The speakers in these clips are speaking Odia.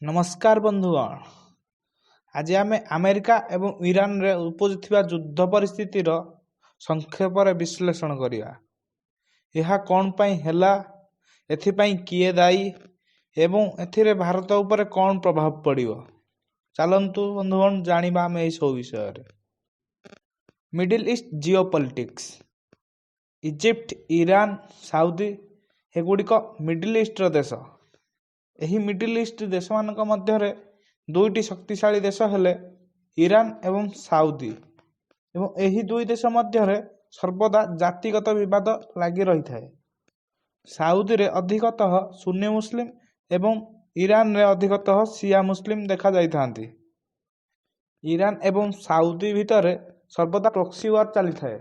ନମସ୍କାର ବନ୍ଧୁଗଣ, ଆଜି ଆମେ ଆମେରିକା ଏବଂ ଇରାନରେ ଉପୁଜୁଥିବା ଯୁଦ୍ଧ ପରିସ୍ଥିତିର ସଂକ୍ଷେପରେ ବିଶ୍ଳେଷଣ କରିବା। ଏହା କ'ଣ ପାଇଁ ହେଲା, ଏଥିପାଇଁ କିଏ ଦାୟୀ ଏବଂ ଏଥିରେ ଭାରତ ଉପରେ କ'ଣ ପ୍ରଭାବ ପଡ଼ିବ? ଚାଲନ୍ତୁ ବନ୍ଧୁଗଣ, ଜାଣିବା ଆମେ ଏହିସବୁ ବିଷୟରେ। Middle East geopolitics. Egypt, Iran, Saudi ଏଗୁଡ଼ିକ ମିଡିଲ୍ ଇଷ୍ଟର ଦେଶ। ଏହି ମିଡିଲ୍ ଇଷ୍ଟ ଦେଶମାନଙ୍କ ମଧ୍ୟରେ ଦୁଇଟି ଶକ୍ତିଶାଳୀ ଦେଶ ହେଲେ ଇରାନ ଏବଂ ସାଉଦି ଏବଂ ଏହି ଦୁଇ ଦେଶ ମଧ୍ୟରେ ସର୍ବଦା ଜାତିଗତ ବିବାଦ ଲାଗି ରହିଥାଏ। ସାଉଦିରେ ଅଧିକତଃ ସୁନ୍ନି ମୁସଲିମ ଏବଂ ଇରାନରେ ଅଧିକତଃ ସିଆ ମୁସଲିମ ଦେଖାଯାଇଥାନ୍ତି। ଇରାନ ଏବଂ ସାଉଦି ଭିତରେ ସର୍ବଦା ପ୍ରକ୍ସି ୱାର ଚାଲିଥାଏ।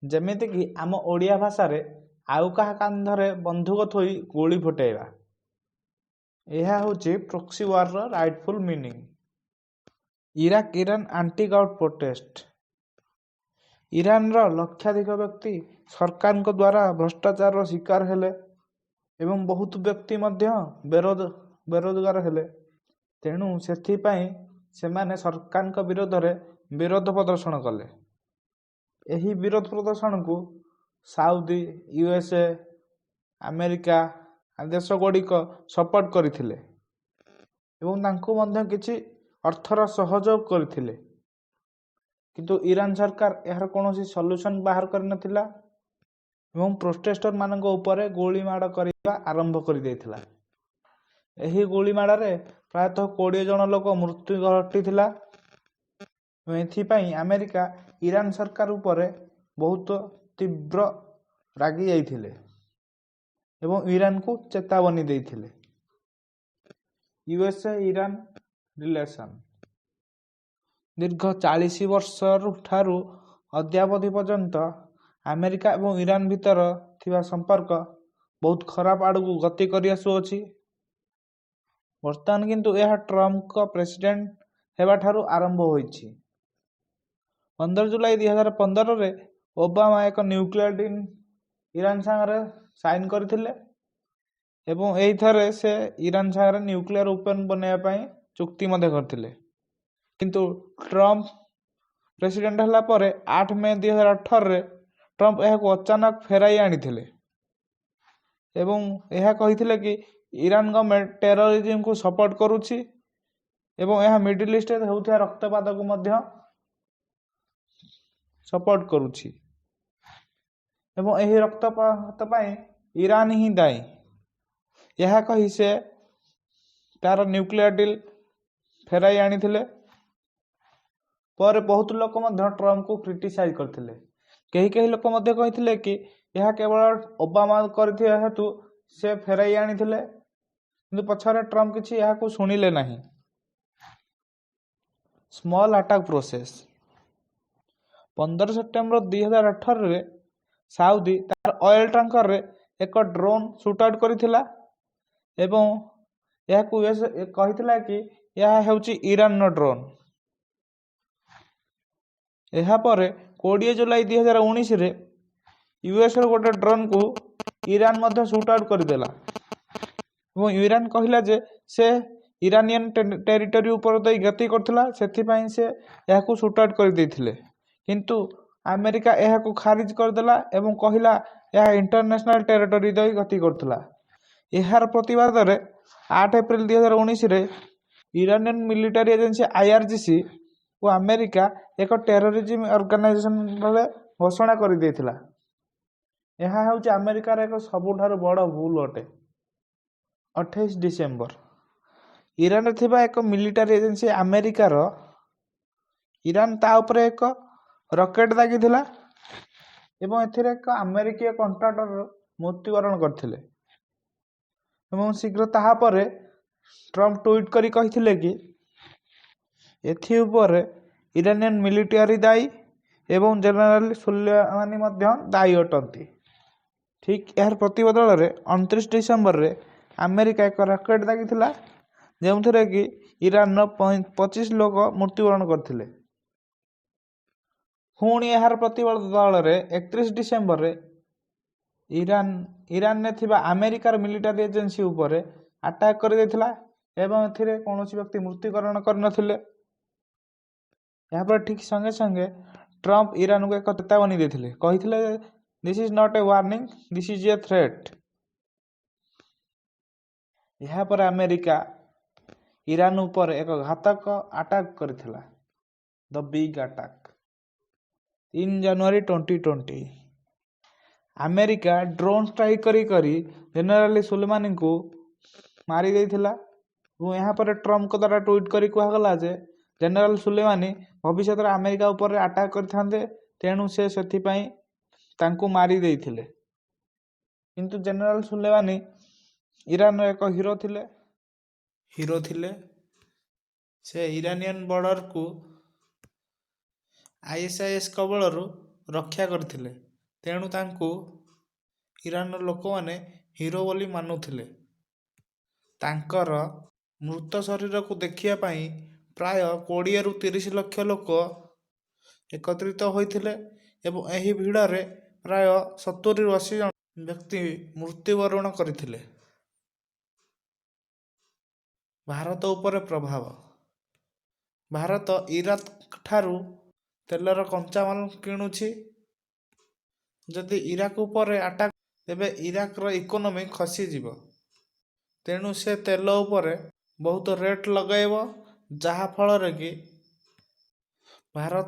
ଯେମିତିକି ଆମ ଓଡ଼ିଆ ଭାଷାରେ ଆଉ କାହା କାନ୍ଧରେ ବନ୍ଧୁକ ଥୋଇ ଗୁଳି ଫୁଟାଇବା। ଏହା ହେଉଛି proxy ୱାରର ରାଇଟଫୁଲ୍ meaning. Iraq Iran anti govt protest. ଇରାନର ଲକ୍ଷାଧିକ ବ୍ୟକ୍ତି ସରକାରଙ୍କ ଦ୍ୱାରା ଭ୍ରଷ୍ଟାଚାରର ଶିକାର ହେଲେ ଏବଂ ବହୁତ ବ୍ୟକ୍ତି ମଧ୍ୟ ବେରୋଜଗାର ହେଲେ। ତେଣୁ ସେଥିପାଇଁ ସେମାନେ ସରକାରଙ୍କ ବିରୋଧରେ ବିରୋଧ ପ୍ରଦର୍ଶନ କଲେ। ଏହି ବିରୋଧ ପ୍ରଦର୍ଶନକୁ ସାଉଦି, ୟୁଏସଏ, ଆମେରିକା ଦେଶ ଗୁଡ଼ିକ ସପୋର୍ଟ କରିଥିଲେ ଏବଂ ତାଙ୍କୁ ମଧ୍ୟ କିଛି ଅର୍ଥର ସହଯୋଗ କରିଥିଲେ। କିନ୍ତୁ ଇରାନ ସରକାର ଏହାର କୌଣସି ସଲ୍ୟୁସନ ବାହାର କରିନଥିଲା ଏବଂ ପ୍ରୋଟେଷ୍ଟରମାନଙ୍କ ଉପରେ ଗୁଳିମାଡ଼ କରିବା ଆରମ୍ଭ କରିଦେଇଥିଲା। ଏହି ଗୁଳିମାଡ଼ରେ ପ୍ରାୟତଃ 20 ଜଣ ଲୋକ ମୃତ୍ୟୁ ଘଟିଥିଲା। ଏଥିପାଇଁ ଆମେରିକା ଇରାନ ସରକାର ଉପରେ ବହୁତ ତୀବ୍ର ରାଗି ଯାଇଥିଲେ ଏବଂ ଇରାନକୁ ଚେତାବନୀ ଦେଇଥିଲେ। ୟୁଏସଏ ଇରାନ ରିଲେସନ ଦୀର୍ଘ 40 ବର୍ଷ ଠାରୁ ଅଦ୍ୟାବଧି ପର୍ଯ୍ୟନ୍ତ ଆମେରିକା ଏବଂ ଇରାନ ଭିତରେ ଥିବା ସମ୍ପର୍କ ବହୁତ ଖରାପ ଆଡ଼କୁ ଗତି କରି ଆସୁଅଛି। ବର୍ତ୍ତମାନ କିନ୍ତୁ ଏହା ଟ୍ରମ୍ପଙ୍କ ପ୍ରେସିଡେଣ୍ଟ ହେବାଠାରୁ ଆରମ୍ଭ ହୋଇଛି। 15 ଜୁଲାଇ 2015ରେ ଓବାମା ଏକ ନ୍ୟୁକ୍ଲିୟର ଡିଲ୍ ଇରାନ ସାଙ୍ଗରେ ସାଇନ୍ କରିଥିଲେ ଏବଂ ଏଇଥରେ ସେ ଇରାନ ସାଙ୍ଗରେ ନ୍ୟୁକ୍ଲିୟର ୱେପନ୍ ବନେଇବା ପାଇଁ ଚୁକ୍ତି ମଧ୍ୟ କରିଥିଲେ। କିନ୍ତୁ ଟ୍ରମ୍ପ ପ୍ରେସିଡେଣ୍ଟ ହେଲା ପରେ 8 ମେ 2018ରେ ଟ୍ରମ୍ପ ଏହାକୁ ଅଚାନକ ଫେରାଇ ଆଣିଥିଲେ ଏବଂ ଏହା କହିଥିଲେ କି ଇରାନ ଗଭର୍ଣ୍ଣମେଣ୍ଟ ଟେରରିଜିମକୁ ସପୋର୍ଟ କରୁଛି ଏବଂ ଏହା ମିଡିଲ୍ ଇଷ୍ଟରେ ହେଉଥିବା ରକ୍ତପାତକୁ ମଧ୍ୟ ସପୋର୍ଟ କରୁଛି ଏବଂ ଏହି ରକ୍ତପାତ ପାଇଁ ଇରାନ ହିଁ ଦାୟୀ। ଏହା କହି ସେ ତାର ନ୍ୟୁକ୍ଲିୟର ଡିଲ୍ ଫେରାଇ ଆଣିଥିଲେ। ପରେ ବହୁତ ଲୋକ ମଧ୍ୟ ଟ୍ରମ୍ପକୁ କ୍ରିଟିସାଇଜ କରିଥିଲେ। କେହି କେହି ଲୋକ ମଧ୍ୟ କହିଥିଲେ କି ଏହା କେବଳ ଓବାମା କରିଥିବା ହେତୁ ସେ ଫେରାଇ ଆଣିଥିଲେ। କିନ୍ତୁ ପଛରେ ଟ୍ରମ୍ପ କିଛି ଏହାକୁ ଶୁଣିଲେ ନାହିଁ। Small attack process. 15 ସେପ୍ଟେମ୍ବର 2018ରେ ସାଉଦି ତାର ଅଏଲ ଟାଙ୍କରରେ ଏକ ଡ୍ରୋନ୍ ସୁଟ୍ ଆଉଟ୍ କରିଥିଲା ଏବଂ ଏହାକୁ କହିଥିଲା କି ଏହା ହେଉଛି ଇରାନର ଡ୍ରୋନ୍। ଏହାପରେ 20 ଜୁଲାଇ 2019ରେ ୟୁଏସର ଗୋଟେ ଡ୍ରୋନ୍କୁ ଇରାନ ମଧ୍ୟ ସୁଟ୍ ଆଉଟ୍ କରିଦେଲା ଏବଂ ଇରାନ କହିଲା ଯେ ସେ ଇରାନିଆନ ଟେରିଟୋରି ଉପରେ ଦେଇ ଗତି କରୁଥିଲା, ସେଥିପାଇଁ ସେ ଏହାକୁ ସୁଟ୍ ଆଉଟ୍ କରିଦେଇଥିଲେ। କିନ୍ତୁ ଆମେରିକା ଏହାକୁ ଖାରିଜ କରିଦେଲା ଏବଂ କହିଲା ଏହା ଇଣ୍ଟରନ୍ୟାସନାଲ ଟେରିଟୋରି ଦେଇ ଗତି କରୁଥିଲା। ଏହାର ପ୍ରତିବାଦରେ 8 April 2019ରେ Iranian military agency IRGC ଓ ଆମେରିକା ଏକ ଟେରରିଜିମ ଅର୍ଗାନାଇଜେସନ ଭାବେ ଘୋଷଣା କରିଦେଇଥିଲା। ଏହା ହେଉଛି ଆମେରିକାର ଏକ ସବୁଠାରୁ ବଡ଼ ଭୁଲ ଅଟେ। 28 ଡିସେମ୍ବର ଇରାନରେ ଥିବା ଏକ ମିଲିଟାରୀ ଏଜେନ୍ସି ଆମେରିକାର ଇରାନ ତା ଉପରେ ଏକ ରକେଟ ଦାଗିଥିଲା ଏବଂ ଏଥିରେ ଏକ ଆମେରିକୀୟ କଣ୍ଟ୍ରାକ୍ଟର ମୃତ୍ୟୁବରଣ କରିଥିଲେ। ଏବଂ ଶୀଘ୍ର ତାହାପରେ ଟ୍ରମ୍ପ ଟ୍ୱିଟ୍ କରି କହିଥିଲେ କି ଏଥି ଉପରେ ଇରାନିଆନ ମିଲିଟାରୀ ଦାୟୀ ଏବଂ ଜେନେରାଲ ସୁଲେମାନୀ ମଧ୍ୟ ଦାୟୀ ଅଟନ୍ତି। ଠିକ୍ ଏହାର ପ୍ରତିବଦଳରେ 29 ଡିସେମ୍ବରରେ ଆମେରିକା ଏକ ରକେଟ ଦାଗିଥିଲା, ଯେଉଁଥିରେ କି ଇରାନର 25 ଲୋକ ମୃତ୍ୟୁବରଣ କରିଥିଲେ। ପୁଣି ଏହାର ପ୍ରତିବଦଳରେ 31 ଡିସେମ୍ବରରେ ଇରାନରେ ଥିବା ଆମେରିକାର ମିଲିଟାରୀ ଏଜେନ୍ସି ଉପରେ ଆଟାକ୍ କରିଦେଇଥିଲା। ଏବଂ ଏଥିରେ କୌଣସି ବ୍ୟକ୍ତି ମୃତ୍ୟୁବରଣ କରିନଥିଲେ। ଏହାପରେ ଠିକ୍ ସଙ୍ଗେ ସଙ୍ଗେ ଟ୍ରମ୍ପ ଇରାନକୁ ଏକ ଚେତାବନୀ ଦେଇଥିଲେ। କହିଥିଲେ, "This is not a warning, this is a threat." ଏହାପରେ ଆମେରିକା ଇରାନ ଉପରେ ଏକ ଘାତକ ଆଟାକ୍ କରିଥିଲା, ଦ ବିଗ୍ ଆଟାକ୍। 3 ଜାନୁଆରୀ 2020 ଆମେରିକା ଡ୍ରୋନ୍ ଷ୍ଟ୍ରାଇକ୍ କରି କରି ଜେନେରାଲ ସୁଲେମାନୀଙ୍କୁ ମାରି ଦେଇଥିଲା ଏବଂ ଏହାପରେ ଟ୍ରମ୍ପଙ୍କ ଦ୍ୱାରା ଟ୍ୱିଟ୍ କରି କୁହାଗଲା ଯେ ଜେନେରାଲ ସୁଲେମାନୀ ଭବିଷ୍ୟତରେ ଆମେରିକା ଉପରେ ଆଟାକ୍ କରିଥାନ୍ତେ, ତେଣୁ ସେ ସେଥିପାଇଁ ତାଙ୍କୁ ମାରି ଦେଇଥିଲେ। କିନ୍ତୁ ଜେନେରାଲ ସୁଲେମାନୀ ଇରାନର ଏକ ହିରୋ ଥିଲେ। ସେ ଇରାନିଆନ ବର୍ଡରକୁ ଆଇଏସ୍ଆଇଏସ୍ କବଳରୁ ରକ୍ଷା କରିଥିଲେ। ତେଣୁ ତାଙ୍କୁ ଇରାନର ଲୋକମାନେ ହିରୋ ବୋଲି ମାନୁଥିଲେ। ତାଙ୍କର ମୃତ ଶରୀରକୁ ଦେଖିବା ପାଇଁ ପ୍ରାୟ 20ରୁ 30 ଲକ୍ଷ ଲୋକ ଏକତ୍ରିତ ହୋଇଥିଲେ ଏବଂ ଏହି ଭିଡ଼ରେ ପ୍ରାୟ 70ରୁ 80 ଜଣ ବ୍ୟକ୍ତି ମୃତ୍ୟୁବରଣ କରିଥିଲେ। ଭାରତ ଉପରେ ପ୍ରଭାବ। ଭାରତ ଇରାକ ଠାରୁ ତେଲର କଞ୍ଚାମାଲ କିଣୁଛି। ଯଦି ଇରାକ ଉପରେ ଆଟାକ୍, ତେବେ ଇରାକର ଇକୋନୋମି ଖସିଯିବ। ତେଣୁ ସେ ତେଲ ଉପରେ ବହୁତ ରେଟ୍ ଲଗାଇବ, ଯାହାଫଳରେ କି ଭାରତ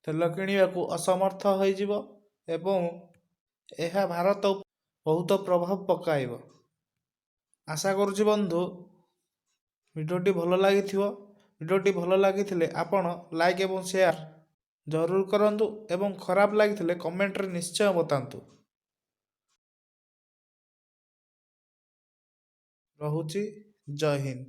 ତେଲ କିଣିବାକୁ ଅସମର୍ଥ ହୋଇଯିବ ଏବଂ ଏହା ଭାରତ ବହୁତ ପ୍ରଭାବ ପକାଇବ। ଆଶା କରୁଛି ବନ୍ଧୁ, ଭିଡ଼ିଓଟି ଭଲ ଲାଗିଥିବ। ଭିଡ଼ିଓଟି ଭଲ ଲାଗିଥିଲେ ଆପଣ ଲାଇକ୍ ଏବଂ ସେୟାର ଜରୁର କରନ୍ତୁ ଏବଂ ଖରାପ ଲାଗିଥିଲେ କମେଣ୍ଟରେ ନିଶ୍ଚୟ ବତାନ୍ତୁ। ରହୁଛି, ଜୟ ହିନ୍ଦ।